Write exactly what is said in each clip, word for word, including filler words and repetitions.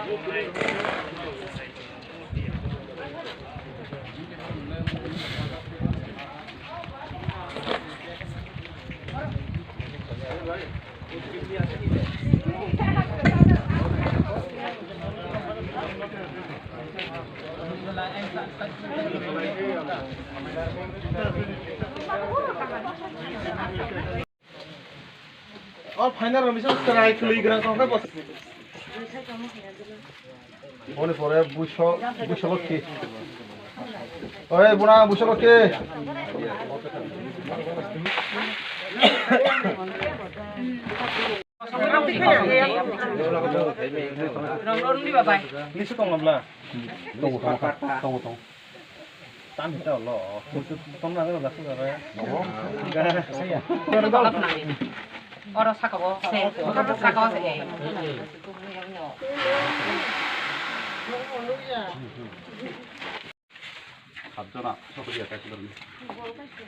O final round bisa try khwlwi gra tong khe bos. Boni pore buiso, buiso lokhi. Oi buna buiso lokhi. Nisi tong lamla. Tongo, tongo, tongo, tongo. Tam hita lo. Tom na lo, dasu dara. Oro saka o se, saka o se. Sabjona, sokri ya, kaisi dormi.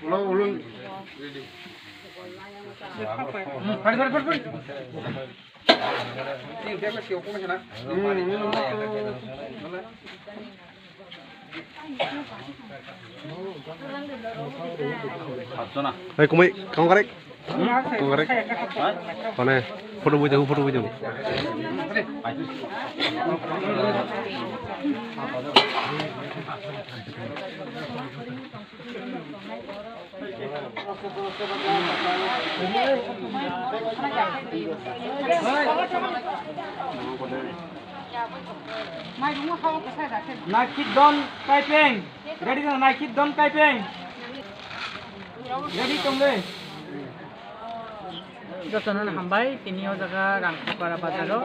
Ulo, ulo. Pari, pari, pari, pari. Hei, kumui, kamu karek? Kamu karek? Mana? Foto bui jago, foto bui jago. Naikit don kaipeng. Ready na naikit don kaipeng. Ready tong le. Jotono hambai, tini o jaga Rangkhapara bazaro.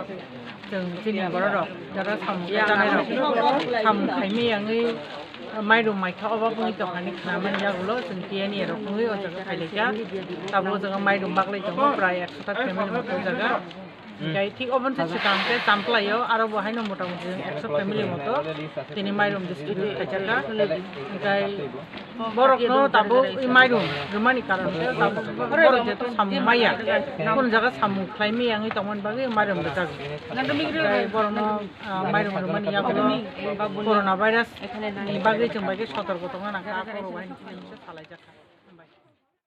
Chwng chini bororok jara samung khainai rok samung khaimai yangwi mairum maikha obo wngwi tongkha hinwi khna mani yagulo chwng tiyani rok wngwi o jaga phailaikha. Tabuk o jaga mairum baglai tongo prai ekso ta family moto o jaga. Hinkhe thik oboni se swkang khe Champlaio aro bo haino mota moti ekso family moto tini mairum distribute khaijakha. Hinkhe borokno tabuk i mairum rwmani karon khe tabuk borok jeto samung maya, kunu jaga samung khlaimaya wngwi tongmani bagwi mairum rwjago. Tei borokno, ah, mairum rwmani yagulo corona virus ni bagwi chwng bai khe sotorko tongna nangkha, aphuru bai salaijak kha.